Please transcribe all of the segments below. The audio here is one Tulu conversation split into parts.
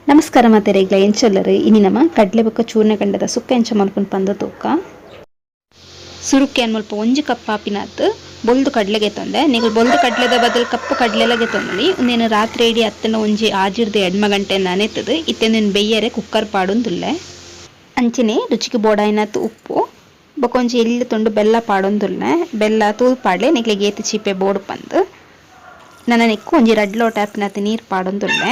ನಮಸ್ಕಾರ ಮಾತೆರೆಗ್ಲ ಎಂಚೊಲ್ಲರು ಇನಿ ನಮ ಕಡ್ಲೆ ಬೊಕ್ಕ ಚೂರ್ಣ ಗಂಡದ ಸುಕ್ಕ ಎಂಚ ಮಲ್ಪುನು ಪಂದ್ ತೂಕ. ಸುರುಕ್ಕೆ ಏನ್ ಮುಲ್ಪ ಒಂಜಿ ಕಪ್ ಆಪಿನಾತ್ ಬೊಲ್ದು ಕಡ್ಲೆ ಗೆತ್ತೊಂದೆ. ನಿಕುಲು ಬೊಲ್ದು ಕಡ್ಲೆದ ಬದಲ್ ಕಪ್ಪು ಕಡ್ಲೆಲ ಗೆತ್ತೊಂದೊಲಿ. ಉಂದೆನ್ ರಾತ್ರೆ ಇಡೀ ಅತ್ತ್ಂಡ ಒಂಜಿ ಆಜಿರ್ದ್ ಎಡ್ಮ ಗಂಟೆ ನನೆತ್ದ್ ಇತ್ತೆ ಉಂದೆನ್ ಬೆಯ್ಯರೆ ಕುಕ್ಕರ್ ಪಾಡೊಂದುಲ್ಲೆ. ಅಂಚೆನೆ ರುಚಿಗ್ ಬೋಡಾಯಿನಾತ್ ಉಪ್ಪು ಬೊಕ್ಕ ಒಂಜಿ ಎಲ್ಯ ತುಂಡು ಬೆಲ್ಲ ಪಾಡೊಂದುಲ್ಲೆ. ಬೆಲ್ಲ ತೂದು ಪಾಡ್ಲೆ ನಿಕ್ಲೆಗ್ ಏತ್ ಚೀಪೆ ಬೋಡು ಪಂದ್. ನನ ನೆಕ್ಕ್ ಒಂಜಿ ರಡ್ಡ್ ಲೋಟ ಆಪಿನಾತ್ ನೀರ್ ಪಾಡೊಂದುಲ್ಲೆ.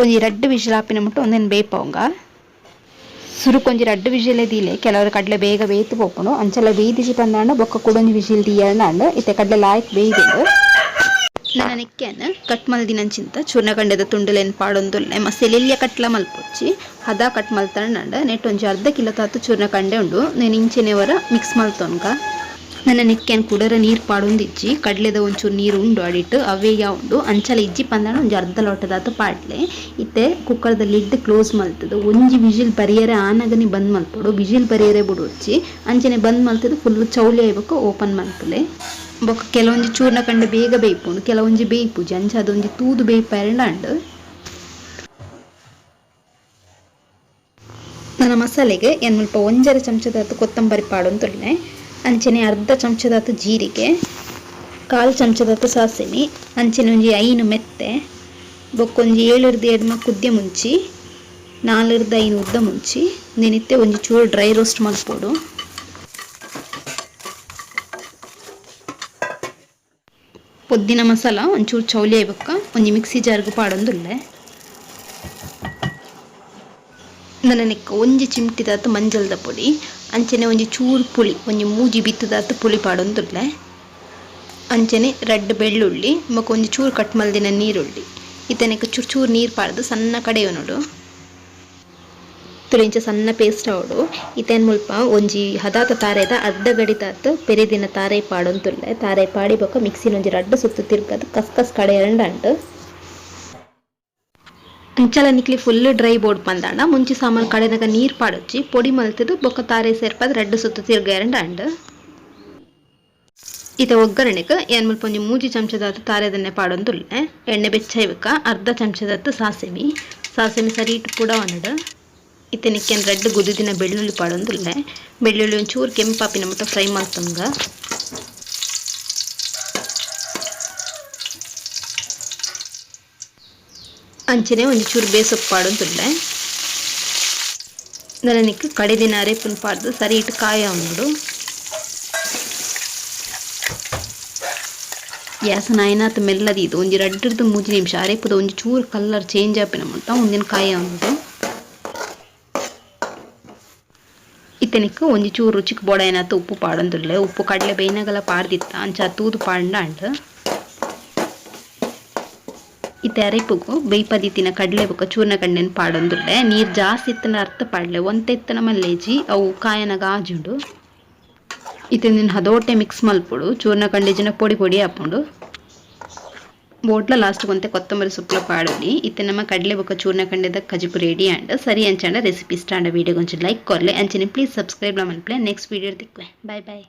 ಒಂಜಿ ರಡ್ಡ್ ವಿಜಿಲ್ ಆಪಿನ ಮುಟ್ಟ ಉಂದೆನ್ ಬೇಯ್ಪವುಂಗ. ಸುರುಕು ಒಂಜಿ ರಡ್ಡ್ ವಿಜಿಲ್ ದೀಲೆ. ಕೆಲವರು ಕಡ್ಲೆ ಬೇಗ ಬೇಯ್ತ್ ಪೋಪುಂಡು. ಅಂಚಲ ಬೇಯ್ದಿಜಿ ಪಂದಾಂಡ ಬೊಕ್ಕ ಕುಡೊಂಜಿ ವಿಜಿಲ್ ದೀಯೆರ್ಂಡ ಇತ್ತೆ ಕಡ್ಲೆ ಲಾಯ್ಕ್ ಬೇಯ್ದುಂಡು. ನನ ನೆಕ್ಕೆನ್ ಕಟ್ ಮಲ್ದಿನಂಚಿಂತ ಚೂರ್ಣಗಂಡೆದ ತುಂಡುಲೆನ್ ಪಾಡೊಂದುಲ್ಲೆ. ಮಸ್ತ್ ಎಲ್ಯ ಕಟ್ಲ ಮಲ್ಪೊಚ್ಚಿ, ಹದ ಕಟ್ ಮಲ್ತಂಡ. ನೆಟ್ ಒಂಜಿ ಅರ್ಧ ಕಿಲೋ ತಾತ್ ಚೂರ್ಣಕಂಡೆ ಉಂಡು. ನೆನ್ ಇಂಚೆನೆ ಒರ ಮಿಕ್ಸ್ ಮಲ್ತೊನ್ಗ. ನನ ನೆಕ್ಕೆನ್ ಕುಡರ ನೀರ್ ಪಾಡೊಂದಿಜ್ಜಿ. ಕಡ್ಲೆದ ಒಂಚೂರು ನೀರು ಉಂಡು ಅಡಿಟ್, ಅವೇ ಉಂಡು. ಅಂಚಲ ಇಜ್ಜಿ ಪಂದಾಂಡ ಒಂಜಿ ಅರ್ಧ ಲೋಟದಾತ್ ಪಾಡ್ಲೆ. ಇತ್ತೆ ಕುಕ್ಕರ್ದ ಲಿಡ್ ಕ್ಲೋಸ್ ಮಲ್ತುದು ಒಂಜಿ ವಿಜಿಲ್ ಬರಿಯರೆ ಆನಗನೆ ಬಂದ್ ಮಲ್ಪೊಡು. ವಿಜಿಲ್ ಬರಿಯರೆ ಬುಡೊಡ್ಚಿ. ಅಂಚನೆ ಬಂದ್ ಮಲ್ತುದು ಫುಲ್ ಚೌಲಿ ಆಯಿ ಬೊಕ್ಕ ಓಪನ್ ಮಲ್ಪುಲೆ. ಬೊಕ್ಕ ಕೆಲವೊಂಜಿ ಚೂರ್ಣ ಕಂಡೆ ಬೇಗ ಬೇಯ್ಪುಂಡು, ಕೆಲವೊಂಜಿ ಬೇಯ್ಪುಜಿ. ಅಂಚ ಅದೊಂಜಿ ತೂದು ಬೇಯ್ಪೆರಂಡ ಅಂಡ್. ನನ ಮಸಾಲೆಗೆ ಏನ್ ಮುಲ್ಪ ಒಂಜರೆ ಚಮಚದಾತ್ ಕೊತ್ತಂಬರಿ ಪಾಡೊಂದುಲ್ಲೆ. ಅಂಚನೆ ಅರ್ಧ ಚಮಚದಾತ್ ಜೀರಿಗೆ, ಕಾಲ್ ಚಮಚದಾತ್ ಸಾಸಿವೆ, ಅಂಚನೆ ಒಂಜಿ 5 ಮೆತ್ತೆ, ಬೊಕ್ಕ ಒಂಜಿ 7 ಎಡ್ಮ ಕುದ್ಯ ಮುಂಚಿ, 4 5 ಉದ್ದ ಮುಂಚಿ. ನೆನಿತ್ತೆ ಒಂಜಿ ಚೂರು ಡ್ರೈ ರೋಸ್ಟ್ ಮಲ್ಪೊಡು. ಪೊದ್ದಿನ ಮಸಾಲ ಒಂಚೂರು ಚೌಲಿ ಆಯಿ ಬೊಕ್ಕ ಒಂಜಿ ಮಿಕ್ಸಿ ಜಾರ್ಗ್ ಪಾಡೊಂದುಲ್ಲೆ. ನನ ನೆಕ್ಕ್ ಒಂಜಿ ಚಿಮ್ಟಿದಾತ್ ಮಂಜಲ್ದ ಪೊಡಿ, ಅಂಚನೆ ಒಂಜಿ ಚೂರು ಪುಳಿ, ಒಂಜಿ ಮೂಜಿ ಬಿತ್ತುದಾತ್ ಪುಳಿ ಪಾಡೊಂದುಲ್ಲೆ. ಅಂಚನೆ ರಡ್ಡ್ ಬೆಳ್ಳುಳ್ಳಿ ಬೊಕ್ಕ ಒಂಜಿ ಚೂರು ಕಟ್ ಮಲ್ದಿನ ನೀರುಳ್ಳಿ. ಇತ್ತೆ ನೆಕ್ಕ್ ಚೂರು ಚೂರು ನೀರು ಪಾಡ್ದು ಸಣ್ಣ ಕಡೆಯೊನೊಡು. ಇಂಚ ಸಣ್ಣ ಪೇಸ್ಟ್ ಆವೊಡು. ಇತ್ತೆ ಮುಲ್ಪ ಒಂಜಿ ಹದಾತ ತಾರೆದ ಅರ್ಧ ಗಡಿತಾತ್ ಪೆರಿದಿನ ತಾರೆ ಪಾಡೊಂದುಲ್ಲೆ. ತಾರೆ ಪಾಡಿ ಬೊಕ್ಕ ಮಿಕ್ಸಿನ ಒಂಜಿ ರಡ್ಡ್ ಸುತ್ತು ತಿರ್ಗದ್ ಕಸ್ ಕಸ್ ಕಡೆಯರಂಡ ಅಂಡ್. ಅಂಚಲ ನಿಕ್ಲಿ full dry board ಪಂದಾಂಡ ಮುಂಚಿ ಸಾಮಾನ್ ಕಡೆನಗ ನೀರ್ ಪಾಡೊಚ್ಚಿ, ಪೊಡಿ ಮಲ್ತುದು ಬೊಕ್ಕ ತಾರೆ ಸೇರ್ಪದ್ ರಡ್ಡ್ ಸುತ್ತು ತಿರ್ಗಯರಂಡ ಅಂಡ್. ಇತ್ತೆ ಒಗ್ಗರಣೆಗ್ ಏನ್ ಮುಲ್ಪ ಒಂಜಿ ಮೂಜಿ ಚಮಚದಾತ್ ತಾರೆದೆಣ್ಣೆ ಪಾಡೊಂದುಲ್ಲೆ. ಎಣ್ಣೆ ಬೆಚ್ಚ ಬೊಕ್ಕ ಅರ್ಧ ಚಮಚದಾತ್ ಸಾಸಿವೆ. ಸಾಸಿವೆ ಸರಿಟ್ ಪುಡವನಡ್. ಇತ್ತೆ ನೆಕ್ಕೆನ್ ರಡ್ಡ್ ಗುದ್ದಿನ ಬೆಳ್ಳುಳ್ಳಿ ಪಾಡೊಂದುಲ್ಲೆ. ಬೆಳ್ಳುಳ್ಳಿ ಒಂಚೂರು ಕೆಂಪಾಪಿನ ಮುಟ್ಟ ಫ್ರೈ ಮಲ್ತೊನ್ಗ. ಅಂಚನೆ ಒಂಜಿ ಚೂರು ಬೇಸೊಪ್ಪು ಪಾಡೊಂದುಲ್ಲೆ. ನನ ನೆಕ್ಕ್ ಕಡೆದಿನ ಅರೆಪುನು ಪಾಡ್ದು ಸರಿ ಇಟ್ಟು ಕಾಯ ಉಂಡು. ಗ್ಯಾಸ್ ಆಯಿನಾತ್ ಮೆಲ್ಲ ದೀದ್ ಒಂಜಿ ರಡ್ಡ್ರ್ದ್ ಮೂಜಿ ನಿಮಿಷ ಅರೆಪುದ ಒಂಜಿ ಚೂರು ಕಲರ್ ಚೇಂಜ್ ಆಪಿನ ಮುಟ್ಟ ಉಂದೆನ್ ಕಾಯ ಉಂಡು. ಇತ್ತೆ ನೆಕ್ಕ್ ಒಂಜಿ ಚೂರು ರುಚಿಕ್ ಬೋಡಾಯಿನಾತ್ ಉಪ್ಪು ಪಾಡೊಂದುಲ್ಲೆ. ಉಪ್ಪು ಕಡ್ಲೆ ಬೇಯ್ನಗಲ ಪಾಡ್ದಿತ್ತ, ಅಂಚ ತೂದು ಪಾಡ್ಂಡ ಅಂಡ್. ಇತ್ತೆ ಅರೆಪುಗು ಬೇಯ್ಪದಿತ್ತಿನ ಕಡ್ಲೆ ಬೊಕ್ಕ ಚೂರ್ಣ ಕಂಡೆನ್ ಪಾಡೊಂದುಲ್ಲೆ. ನೀರ್ ಜಾಸ್ತಿ ಇತ್ತಂಡ ಅರ್ಥ ಪಾಡ್ಲೆ, ಒಂತೆ ಇತ್ತಂಡ ಮಲ್ಲೇಜಿ, ಅವು ಕಾಯನಗ ಆಜುಂಡು. ಇತ್ತೆ ಉಂದೆನ್ ಹದೋಟೆ ಮಿಕ್ಸ್ ಮಲ್ಪೊಡು. ಚೂರ್ಣ ಕಂಡೆ ಪೊಡಿ ಪೊಡಿ ಆಪುಂಡು. ಬೋಟ್ಲ ಲಾಸ್ಟ್ ಒಂತೆ ಕೊತ್ತಂಬರಿ ಸೊಪ್ಪುಲ ಪಾಡೊಲಿ. ಇತ್ತೆ ನಮ್ಮ ಕಡ್ಲೆ ಬೊಕ್ಕ ಚೂರ್ಣ ಕಂಡೆದ ಕಜಿಪು ರೆಡಿ ಆಂಡ್. ಸರಿ, ಅಂಚಾಂಡ ರೆಸಿಪಿ ಇಷ್ಟ ಆಂಡ ವಿಡಿಯೋ ಒಂಚೂರು ಲೈಕ್ ಕೊರ್ಲೆ. ಅಂಚನೆ ಪ್ಲೀಸ್ ಸಬ್ಸ್ಕ್ರೈಬ್ ಮಲ್ಪುಲೆ. ನೆಕ್ಸ್ಟ್ ವಿಡಿಯೋ ತಿಕ್ಕುವೆ. Bye boy.